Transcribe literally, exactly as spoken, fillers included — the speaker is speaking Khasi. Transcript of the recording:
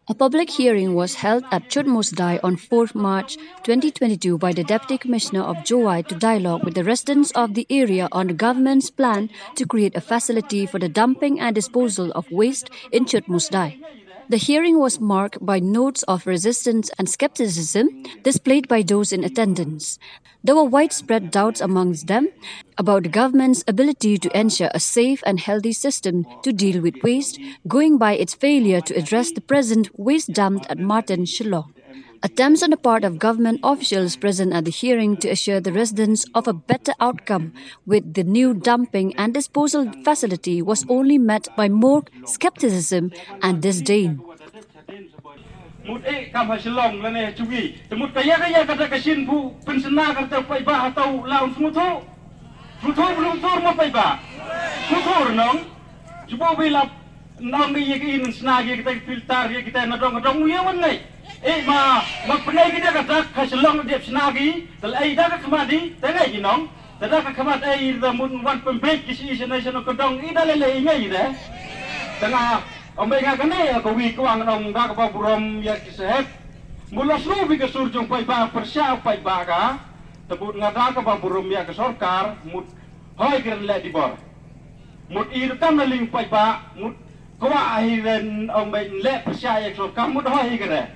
A public hearing was held at Chutmusdai on fourth March twenty twenty-two by the Deputy Commissioner of Jowai to dialogue with the residents of the area on the government's plan to create a facility for the dumping and disposal of waste in Chutmusdai. The hearing was marked by notes of resistance and skepticism displayed by those in attendance. There were widespread doubts amongst them about the government's ability to ensure a safe and healthy system to deal with waste, going by its failure to address the present waste dump at Martin, Shillong. Attempts on the part of government officials present at the hearing to assure the residents of a better outcome with the new dumping and disposal facility was only met by more skepticism and disdain. Mut eh kam ha Shillong lane ha Chugi. Te mut ka ya ka ya ka ta ka shin bu pensena ka ta pai ba ha tau laun smutu. Smutu belum tur mo pai ba. Smutu nong. Cuba bilap nong ni ya ka in sna ya ka ta filter ya kita na dong dong ya wan ngai. Eh ma ma penai kita ka ta ka Shillong dia sna gi. Tel ai da ka kemadi ta ngai gi nong. Te da ka khmat ai da mut wan pembek ki si isa nai sano ka dong i da lele i ngai de. Tengah ombai nga kane ka wi kwang nong da ka ba burom ya ki sehet. Mula sru bi ka sur jong pai ba persya pai ba ka. Te mut nga da ka ba burom ya ka sorkar mut hoi kren le di bor. Mut i kam na ling pai ba mut kwa hi ren ombai le persya ya ka sorkar mut hoi hi kren.